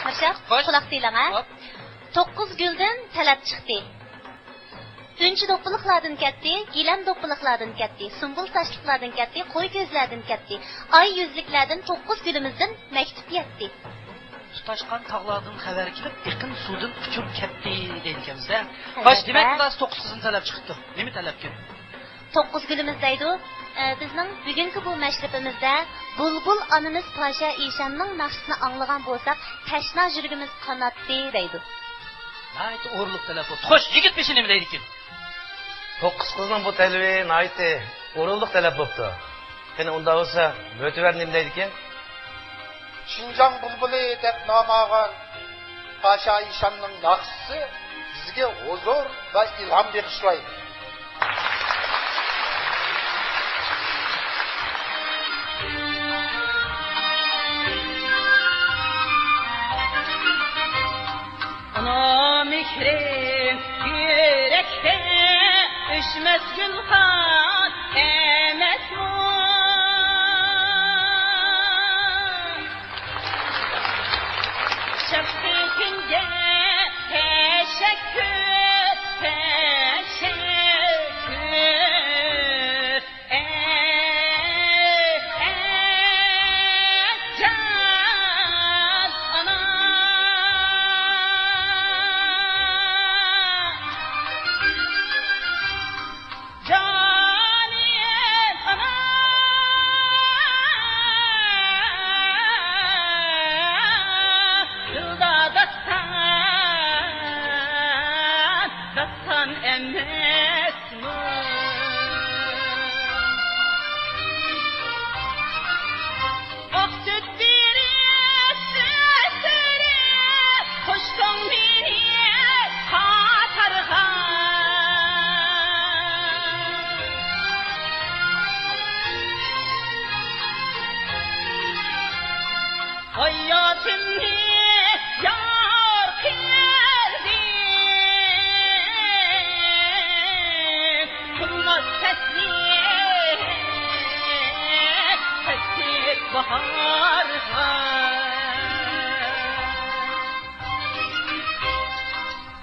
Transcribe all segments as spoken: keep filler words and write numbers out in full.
مىرشاھ، خوش. قۇلاق سېلىڭ، ھە؟ خوپ. توققۇز گۈلدىن تەلەپ چىقتى. ئۈنچە دوپپىلىقلاردىن كەتتى، گىلەم دوپپىلىقلاردىن كەتتى، سۇمبۇل ساچلىقلاردىن كەتتى، قوي كۆزلەردىن كەتتى. ئاي يۈزلۈكلەردىن توققۇز گۈلىمىزدىن مەكتۇپ يەتتى. تۇتاشقان تاغلاردىن خەۋەر كېلىپ، ئېقىن سۇدىن ئۇچۇپ كەتتى دەيدىكەنمىز-ھە. ئەلۋەتتە. خوش، دېمەك، خۇلاسە توققۇز قىزنى تەلەپ چىقىپتۇ. نېمە تەلەپكەن؟ توققۇز گۈلىمىز دەيدۇ. ئە، بىزنىڭ بۈگۈنكى بۇ مەشرىپىمىزدە بۇلبۇل ئانىمىز پاشا ئىشاننىڭ ناخشىسىنى ئاڭلىغان بولساق، تەشنا يۈرىكىمىز قاناتتى دەيدۇ. ناھايىتى ئورۇنلۇق تەلەپ بوپتۇ. خوش، يىگىت بېشى نېمە دەيدىكىن؟ توققۇز قىزنىڭ بۇ تەلىپى ناھايىتى ئورۇنلۇق تەلەپ بوپتۇ. قېنى، ئۇنداق بولسا، مۆتىۋەر نېمە دەيدىكىن؟ شىنجاڭ بۇلبۇلى دەپ نام ئالغان پاشا ئىشاننىڭ ناخشىسى بىزگە ھۇزۇر ۋە ئىلھام بېغىشلايدۇ. ئانا مېھرى يۈرەكتە ئۆچمەس گۈلخان ئەمەسمۇ؟ شەپقىتىڭگە تەشەككۈر، تەشەككۈر. ئەي، ئەي، جان ئانا. جانىم ئانا، دىلدا داستان، داستان ئەمەسمۇ؟ ئاق سۈت بېرىپ، سۈت بېرىپ، قوشتۇڭ مېنى قاتارغا. ھاياتىمنى يار قىلدىم، قۇلماس پەسلى، پەسلى باھارغا.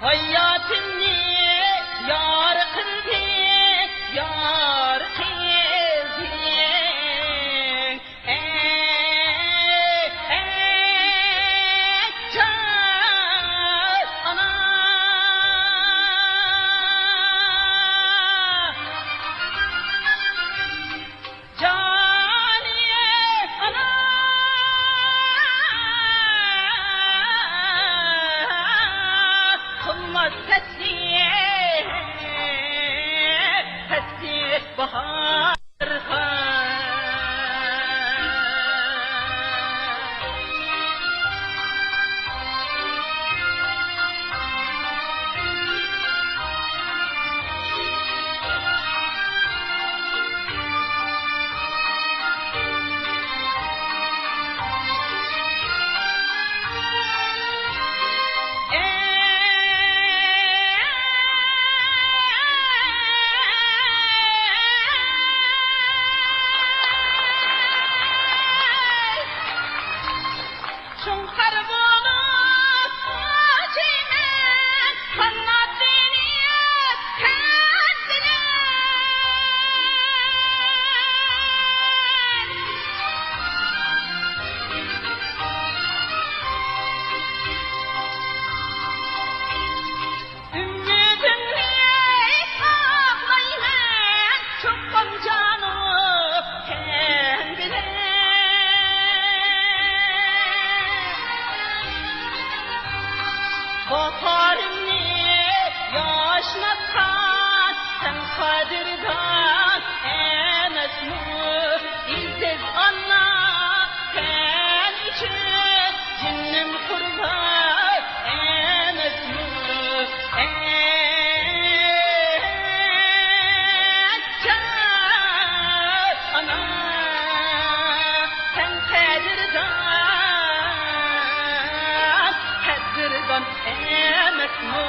ھاياتىمنى يار قىلدى، يار قىلدى. ئەي، ئەي، جان ئانا. جانىم ئانا، قىلماس پەسلى، پەسلى باھارغا. شۇڭقار بولۇپ ئۇچىمەن، قانات بېرىپ سەن بىلەن. ئۈمىدىمنى ساقلايمەن، چوققام جانىم سەن بىلەن. باھارىمنى ياشناتقان سەن قەدىردان ئەمەسمۇ؟ ئەزىز ئانا، سەن ئۈچۈن جېنىم قۇربان ئەمەسمۇ؟ ئەي، جان ئانا، سەن قەدىردان، قەدىردان ئەمەسمۇ؟